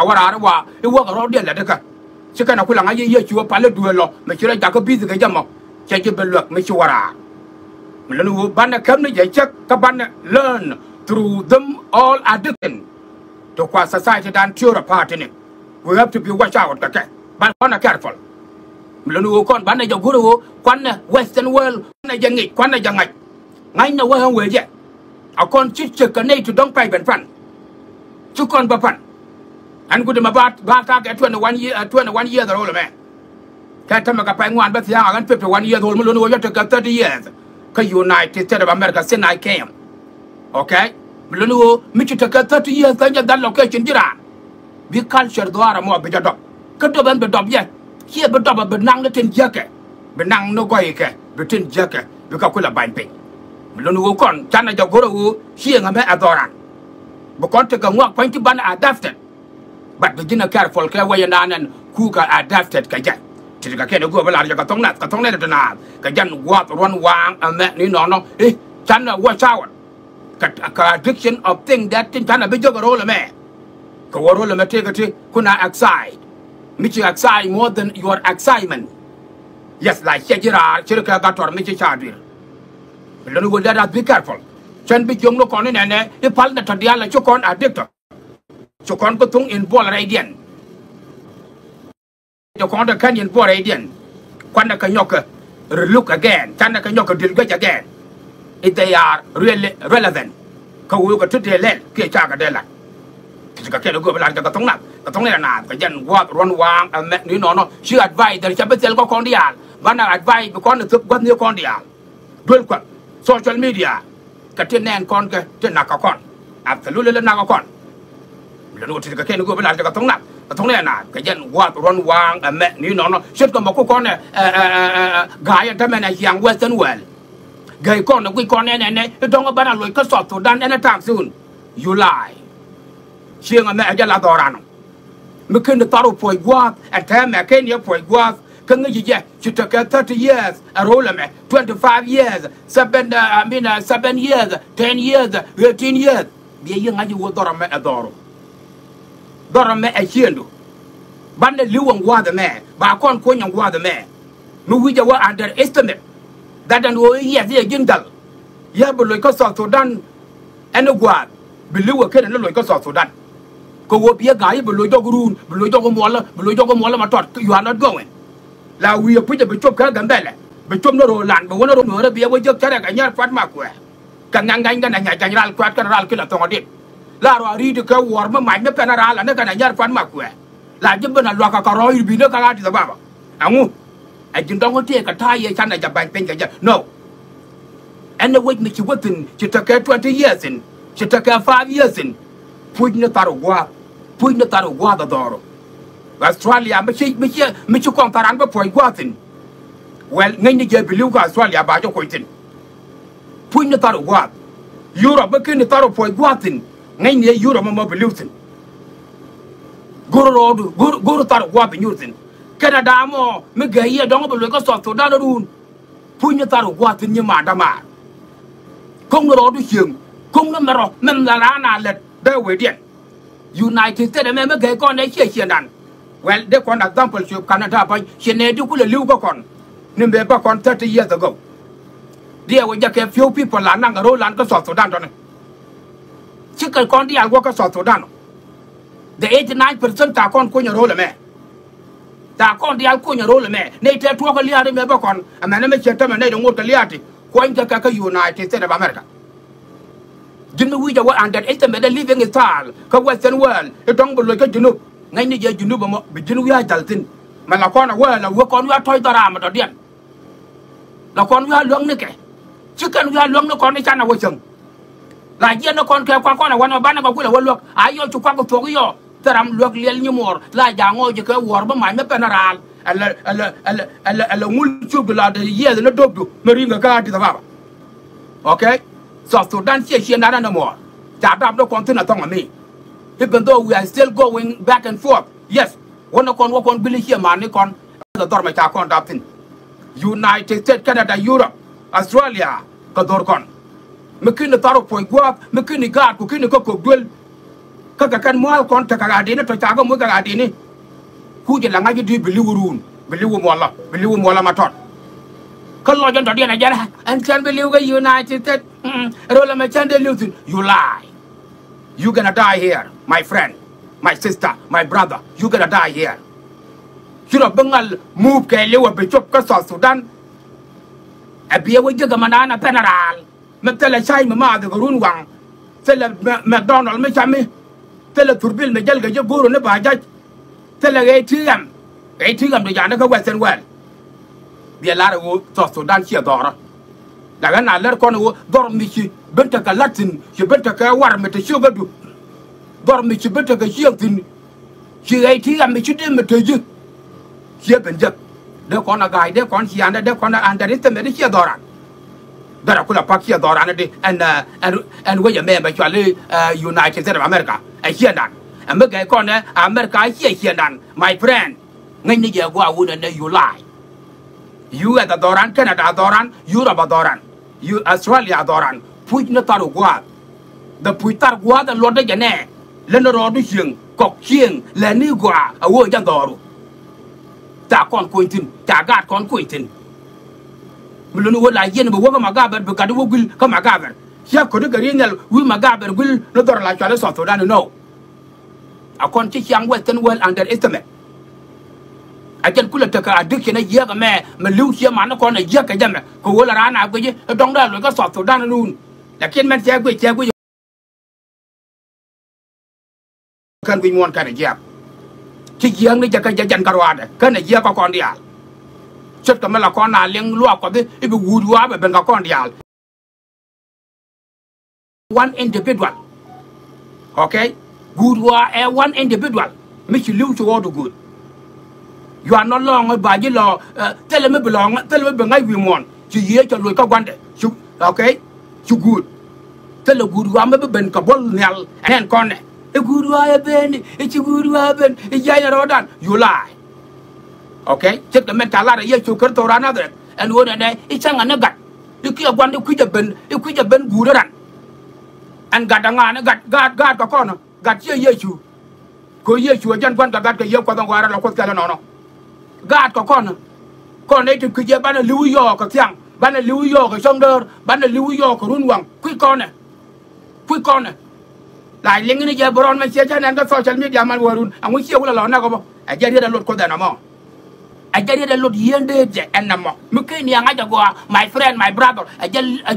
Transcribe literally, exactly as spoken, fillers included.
wä raar i̱ wa i̱ wäkɛ rɔɔdiɛn lätdä kä. Ci kɛn a kulɛ ŋa̱c i̱ Yecu ɛ pal i̱ duëël ɔ mi ci rɔ jakä busy kɛ jɛ mɔ. Cɛ ji̱ bi luäk mi ci wä raar. Mi luni ɣöö banɛ käp ni jɛ cäk kä banɛ learn through them all addiction. Ti kua society dan tiöör a party ni. We have to be watch out kɛ kɛ. Banɛ kɔn a careful. Mi luni ɣöö kɔn banɛ jɛ go̱r ɣöö kuanɛ Western world kuanɛ jɛ ŋic kuanɛ jɛ ŋa̱c. Ŋa̱cnɛ wä ɣän wee jɛ. A kɔn ci ciek kɛ nɛy ti dɔ̱ŋ pay ben pan. Ci kɔn bä pan. Ɛn gudi mɛ ba ba takɛ twenty one year, uh, twenty one years old mɛ. Kɛ tämɛ kɛ pay ŋuan bä thia̱a̱ŋ a ɣän fifty one years old mi luni wä yɔ tekɛ thirty years. Kä United States of America since I came. Okay? Mi luni wä mi ci tekɛ thirty years kä nyɛ that location ji̱ raan. Bi culture dhuaar ɛmɔ bi jɛ dɔp. Kä dop ɛn bi dɔp yɛ. Ciɛ bi dɔp ɛ bi naŋ ni tin jiäkɛ. Bi naŋ ni gɔykɛ bi tin jiäkɛ. Bi kɛ kulɛ bany piny. Mi luni ɣöö kɔn canɛ jɛ go̱rɛ ɣöö cieŋ ɛmɛ ɛ dhɔran. Bi kɔn tekɛ ŋuak pua̱ny ti banɛ adapted. But bi ji̱n ɛ careful kɛ wecɛ naan ɛn kukɛ adapted kɛ jɛ. Ti ti kɛ kɛn ɛ go̱o̱r bi lar jɛ kɛ thok nath kɛ thok nath ti naath kɛ jɛn gua̱a̱th ruɔ̱n waaŋ ɛmɛ ni nɔnɔ i̱ canɛ watch out. Kɛ kɛ addiction of thing that tin canɛ bi jɔk ɛ ro̱l ɛmɛ. Kɛ wä ro̱l ɛmɛ tëëkɛ ti kunɛ excite. Mi ci excite more than your excitement. Yes la ciɛ ji̱ raar ci ri kɛ gat tɔr mi ci ca dui̱r. Luni wä let us be careful. Cɛn bi jiökni kɔn inɛnɛ i̱ pal nɛ tɔ diaal ɛ ci kɔn addicted. Ci kɔn kä thuŋ in buɔl rɛydiɛn. Ci kɔn te kän in buɔl rɛydiɛn. Kuanɛ kɛ nyɔk kɛ relook again. Canɛ kɛ nyɔk kɛ duel guec again. If they are really relevant. Kä wee kɛ ti dee lɛl kiɛ cakɛ dee lat. Ti kɛ kɛn ɛ go̱o̱p lar kɛ kɛ thoŋ nath kɛ thoŋ nath kɛ jɛn gua̱a̱th ruɔ̱n waaŋ ɛmɛ ni nɔnɔ. Ci advice dɛr cɛ bi thil kä kɔn diaal. Banɛ advice bi kɔn ɛ thop gua̱th ni kɔn diaal. Duel kuath social media. Kɛ ti nɛɛn kɔn kɛ ti nak kɛ kɔn. Absolutely nak kɛ kɔn. Lɛ ni wä ti kɛ kɛn go̱o̱p lar kɛ kɛ thoŋ nath kɛ thoŋ nath kɛ jɛn gua̱a̱th ruɔ̱n waaŋ ɛmɛ ni nɔnɔ. Ce̱tkɛ mɛ ku kɔn ɛ ɛ ɛ ɛ ga̱a̱c ɛn tämɛn ɛ ciaŋ Western world. Gɛy kɔn ɛ guic kɔn ɛn ɛn ɛ i̱ dɔ̱ŋ ɛ banɛ loc kä South Sudan anytime soon. You lie. Cieŋ ɛmɛ ɛ jɛ la dhɔran ɔ. Mi ken thar wä puɔc gua̱a̱th ɛ tɛmɛ ken yɛ puɔc gua̱a̱th kä ŋäc jɛ ci tekɛ thirty years ɛ ro̱l ɛmɛ twenty five years seven, uh, I mean, uh, seven years, ten years, eighteen years. Biɛ yɛ ŋa̱c i̱ wä dhɔr ɛmɛ ɛ dhɔr. Dhɔr ɛmɛ ɛ ciëndu. Banɛ li̱w ɛn gua̱a̱th ɛmɛ ba kɔn kuɔ̱ny ɛn gua̱a̱th ɛmɛ. Mi wi̱c ɛ wä underestimate. That ɛn ɣöö i̱ yɛth i̱ ɛ ji̱n dhal. Yɛ bi loc kä South Sudan ɛn i̱ gua̱a̱th bi li̱w ɛ ken ɛn i̱ loc kä South Sudan. Kɛ ɣöö bi yɛ ga̱a̱c i̱ bi loc jɔk ruun bi loc jɔk muɔlä bi loc jɔk muɔlä ma tɔt you are not going. La wi̱i̱ ɛ puc ɛ bi cop kä Gambɛlɛ bi cop ni ro̱o̱ lan bi wä ni ro̱o̱ nuɔ̱ɔ̱rä bi yɛ wä jek cärɛ kɛ nyɛr pua̱t ma kuɛɛ. Kɛ ŋa̱ŋ ŋa̱ny kɛn ɛ nya̱c ja̱ny ral kua̱t kɛn ral kilɛ thɔŋ ɛ dit. La rɔ a ri̱i̱t kɛ wuɔ̱ɔ̱r mi mac mi pɛn ɛ ral ɛn kɛn ɛ nyɛr pua̱t ma kuɛɛ. La ji̱ ben a luak kɛ kɛ rɔ̱ i̱ bi ni kɛ Addis Ababa. Ɛŋu? Ɛ ji̱n dɔ̱ŋ tëë kɛ ta̱a̱ yɛ canɛ jɛ ba̱ny piny kɛ jɛ. No. Ɛn ɛ wec mi ci wä thi̱n ci tekɛ twenty years in ci tekɛ five years in. Puc ni thar ɛ gua̱a̱th. Puc ni thar ɛ gua̱a̱th ɛ dhɔr ɔ. Australia mi ci mi ci mi ci kɔn tharan bä puɔ̱c gua̱a̱th in. Well ŋäcni jɛ bi li̱w kä Australia ba jɛ kuɔc thi̱n. Puc ni thar ɛ gua̱a̱th. Europe bä ken ni thar ɛ puɔ̱c gua̱a̱th thi̱n. Ŋäcni ɛ Europe mɔ bi li̱w thi̱n. Go̱r rɔɔdu go̱r go̱r thar ɛ gua̱a̱th bi nyuur thi̱n. Canada mɔ mi gɛɛ yɛ dɔ̱ŋ bi luɔc kä South Sudan run. Puc ni thar ɛ gua̱a̱th thi̱n nyi ma̱a̱ dämaar. Ko̱ŋ ni rɔɔdu cieŋ ko̱ŋ ni mɛ rɔ mɛ mɛ raan a lät dee wecdiɛn. United States ɛmɛ mi gɛy kɔn ɛ ciɛ ciëndan. Well dee kɔn example ciöp Canada bäny ciɛ nɛy ti kulɛ li̱w kä kɔn. Ni mëë bä kɔn thirty years ago. Diɛ wä jɛ kɛ few people la naŋ kɛ ro̱o̱ lan kä South Sudan tɔni. Cikɛ kɔn diaal wä kä South Sudan. The eighty nine percent ta kɔn kunyɛ ro̱o̱l ɛmɛ. Ta kɔn diaal kunyɛ ro̱o̱l ɛmɛ nɛy tɛ tuɔɔk kɛ lia̱a̱t ɛmɛ bä kɔn ɛmɛn ɛmɛ ciɛ tämɛ nɛy ti ŋot kɛ lia̱a̱t ti kuɔny kɛ kɛ kä United States of America. Ji̱n mi wi̱c ɛ wä underestimate ɛ living style kä Western world i̱ tɔ̱ŋ bi loc kä Junub. Ŋäcni jɛ Junub ɛmɔ bi ji̱n wi̱i̱ a jäl thi̱n. Mɛ la kɔn ɛ wä la wä kɔn wi̱i̱ a tɔ̱c dhɔraam ɛ dɔ̱diɛn. La kɔn wi̱i̱ a luäk nikɛ. Ci kɛn wi̱i̱ a luäk ni kɔn i̱ canɛ wä cäŋ. La jiɛn ni kɔn kɛ kuak kɔn ɛ wanɛ banɛ kɛ kulɛ wä luäk a yɔ ci kuak kɛ thuɔ̱k i̱ yɔ. Thil ram luäk liɛl nyimuɔɔr la ja̱a̱ŋ ɣɔɔ ji̱ kɛ wuɔ̱ɔ̱r bä mac mi pɛn raal. Ɛlɛ ɛlɛ ɛlɛ ɛlɛ ɛlɛ ŋul cuk bi la dee yiɛth ni do̱pdu mi ri̱ŋ kɛ kä Addis Ababa. Okay. South Sudan ciɛ ciɛ nat ɛn ɛmɔ. Ca dap dee kɔn thi̱n ɛ thɔŋ ɛmi. Even though we are still going back and forth. Yes. Wänɛ kɔn wä kɔn guili ciɛ man ni kɔn. Ɛ dhɔr mɛ ca kɔn dap thi̱n. United States, Canada, Europe, Australia kɛ dhɔr kɔn. Mi ki̱ni thar wä puɔ̱ny gua̱a̱th mi ki̱ni gaat ku ki̱ni kä kok duel. Kä kɛ kɛn mua̱a̱l kɔn tekɛ ɣa̱a̱dini tɔ ca kɛ muc kɛ ɣa̱a̱dini. Kucɛ la ŋa̱c i̱di bi li̱w ruun, bi li̱w muɔlɔ, bi li̱w muɔlɔ ma tɔt. Kä lɔc ɛn tɔ̱diɛn ɛ jɛn ɛn cɛn bi li̱w kä United States. Mm, rol ɛmɛ cɛn dee li̱w thi̱n. You lie. You gonna die here, my friend, my sister, my brother. You gonna die here. Ci rɔ bi ŋal move kɛɛliw ɛ bi cop kä South Sudan. Ɛ bi ɛ wä jiäk ɛmɛ naan ɛ pɛn ɛ raal. Mi thilɛ cay mi maath kɛ run waŋ. Thilɛ mc-, McDonald mi cami. Thilɛ thurbil mi jäl kɛ ji̱ go̱o̱r ni ba jac. Thilɛ A T M. A T M di ja̱a̱n kä Western world. Biɛ lar ɛ ɣöö South Sudan ciɛ dhɔrä. Lakɛ na lär kɔn ɛ ɣöö dhɔr mi ci ben tekɛ la̱t thi̱n, ci ben tekɛ war mi te cio̱kädu. Dhɔr mi ci ben tekɛ cieŋ thi̱n. Ci ɣɛy ti ɣam mi ci dee mi te ji̱. Ciɛ ben jek. Dee kɔn a ga̱a̱c, dee kɔn cia̱a̱n, dee kɔn a underestimate, ciɛ dhɔran. Dhɔr a kulɛ pak ciɛ dhɔran di ɛn, ɛn, ɛn wec ɛmɛ bɛ cual i̱, ɛ, United States of America. Ɛ ciɛndan. Ɛmɛ gɛy kɔn ɛ America ciɛ ciɛndan. My friend. Ŋäcni jɛ gua̱a̱ wun ɛn ɛ U S a dhɔran, Canada a dhɔran, Europe a dhɔran. Yu-, Australia dhɔran, puc ni thar gua̱a̱th. Dhɛ puc thar gua̱a̱th ɛ luɔtdä jɛ nɛ, lä ni rɔɔdu cieŋ, kɔk cieŋ, lɛ ni gɔaa, a wee jɛ dhɔru. Ca kɔn kuny thi̱n, ca gaat kɔn kuny thi̱n. Mi luni wä la yiɛn bi wä kä Magabɛr, bi gat wä guil kä Magabɛr. Cia ko̱di kɛ ri̱i̱n nhial wi̱i̱ Magabɛr guil ni dhɔr la cual i̱ South Sudan inɔ. A kɔn ci ciaŋ Western world underestimate. A jɛn kulɛ tekɛ addiction a yiëëk ɛmɛ, mɛ li̱w cie man ni kɔn a yiëëk kɛ jɛ mɛ. Kɛ ɣöö la raan a guic i̱ dɔ̱ŋ dee a loc kä South Sudan ni wun. Lakin mɛn cɛ guic, cɛ guic. Kɛn guic muɔ̱ɔ̱n kɛn a jiääk. Ci jiääk ni jɛ kä jɛ jɛn kä ruaadɛ. Kɛn a jiääk kä kɔn diaal. Ce̱tkɛ mi la kɔn a liŋ luaak Kuɔth i̱ bi guut yuaap ɛ ben kä kɔn diaal. One individual. Okay? Guut ɣɔaa ɛ one individual. Mi ci li̱w ci ɣɔɔdu guut. You are no longer ba ji̱ lɔ, ɛ, thilɛ mi bi lɔ, thilɛ mi bi ŋa̱c wi̱i̱ muɔ̱ɔ̱n. Ci Yiëë cɛ loc kä gua̱ndɛ. Ci, okay? Ci guut. Thilɛ guut ɣɔaa mi bi ben kɛ buɔ̱l nhial. Ɛn kɔnɛ. Ɛ guut ɣɔaa ɛ ben, ɛ ci guut ɣɔaa ɛ ben, ɛ jiac ɛ rɔɔdan. You lie. Okay? Ce̱tkɛ mɛn ca lar ɛ Yecu Kritho raan Nadharɛth. Ɛn ɣöö nɛnɛ, i̱ cäŋ ɛn i̱ gat. I̱ kiɛ gua̱n i̱ kui̱c ɛ ben, i̱ kui̱c ɛ ben guut ɛ ran. Ɛn gat ɛ ŋa̱a̱n i̱ gat, gaat, gaat kɛ kɔn, gat ciɛ Yecu. Kɛ Yecu ɛ jɛn gua̱n kɛ gat kɛ Yiëë Kuɔth ɛn ɣɔaa rɛl ɛ Kuoth kɛl ɛnɔnɔ. Gaat kɛ kɔn, kɔn nɛy ti kui̱c ɛ banɛ li̱w i̱ yɔɔk kɛ thiaŋ, banɛ li̱w i̱ yɔɔk kɛ cɔ̱ŋ däär, banɛ li̱w i̱ yɔɔk kɛ run waŋ, kui̱c kɔnɛ. Kui̱ kɔnɛ. La liŋ ni jɛ bi rɔɔn mɛ ciɛ jɛ nɛn kä social media man wä run. Aŋu ciɛ wulɛ lɔ nɛk ɔ bä. Ɛ jɛ riet ɛ lot Kuoth ɛn ɛmɔ. Ɛ jɛ riet ɛ lot yien dee jɛ ɛn ɛmɔ. Mi ken ni aŋac ɛ gɔaa, my friend, my brother. Ɛ jɛ, ɛ